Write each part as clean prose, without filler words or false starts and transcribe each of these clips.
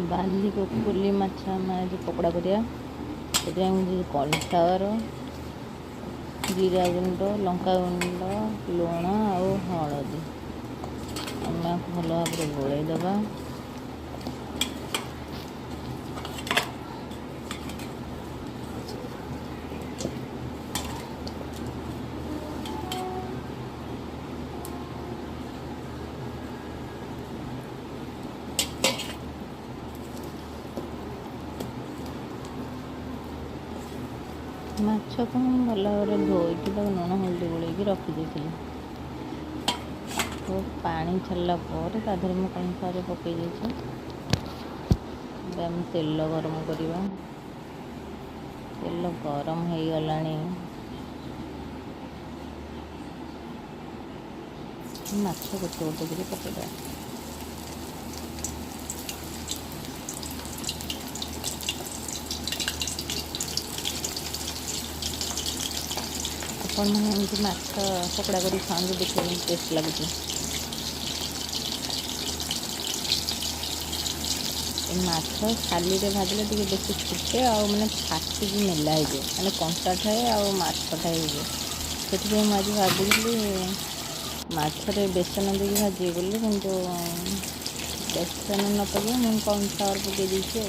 ବାଲି କୋକୁଲି ମାଛ ଆମେ ଆଜି ପକୋଡ଼ା କରିବା। ସେଥିପାଇଁ ମୁଁ କର୍ଣ୍ଣଫ୍ଲାୱାର, ଜିରା ଗୁଣ୍ଡ, ଲଙ୍କା ଗୁଣ୍ଡ, ଲୁଣ ଆଉ ହଳଦୀ ଆମେ ଆକୁ ଭଲ ଭାବରେ ଗୋଳେଇ ଦେବା। ମାଛକୁ ମୁଁ ଭଲ ଭାବରେ ଧୋଇକି ତାକୁ ଲୁଣ ହଳଦୀ ଗୋଳେଇକି ରଖିଦେଇଥିଲି। ତ ପାଣି ଛାଡ଼ିଲା ପରେ ତା ଦେହରେ ମୁଁ କର୍ଣ୍ଣଫ୍ଲାୱାର ପକାଇ ଦେଇଛି। ଏବେ ଆମେ ତେଲ ଗରମ କରିବା। ତେଲ ଗରମ ହେଇଗଲାଣି। ମାଛ ଗୋଟେ ଗୋଟେ କରି ପକାଇଦେବା। ଆପଣମାନେ ଏମିତି ମାଛ ପକୋଡ଼ା କରି ଖାଆନ୍ତୁ, ଦେଖିବେ ଟେଷ୍ଟ ଲାଗୁଛି। ଏ ମାଛ ଛାଲିରେ ଭାଜିଲେ ଟିକେ ବେଶୀ ଫୁଟେ ଆଉ ମାନେ ଫାଟିକି ମେଲା ହେଇଯାଏ, ମାନେ କଣ୍ଟା ଥାଏ ଆଉ ମାଛଟା ହେଇଯାଏ। ସେଥିପାଇଁ ମୁଁ ଆଜି ଭାବିଥିଲି ମାଛରେ ବେସନ ଦେଇକି ଭାଜିବି ବୋଲି, କିନ୍ତୁ ବେସନ ନ ପକାଇ ମୁଁ କର୍ଣ୍ଣଫ୍ଲାୱାର ପକାଇ ଦେଇଛି।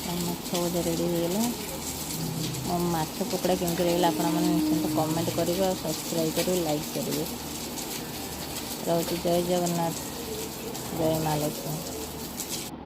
ଆଉ ମାଛ ଭଜା ରେଡ଼ି ହେଇଗଲା। ମୋ ମାଛ ପକୋଡ଼ା କେମିତି ଲାଗିଲା ଆପଣମାନେ ନିଶ୍ଚିନ୍ତ କମେଣ୍ଟ କରିବେ ଆଉ ସବସ୍କ୍ରାଇବ୍ କରିବେ, ଲାଇକ୍ କରିବେ। ରହୁଛି, ଜୟ ଜଗନ୍ନାଥ, ଜୟ ମା ଲକ୍ଷ୍ମୀ।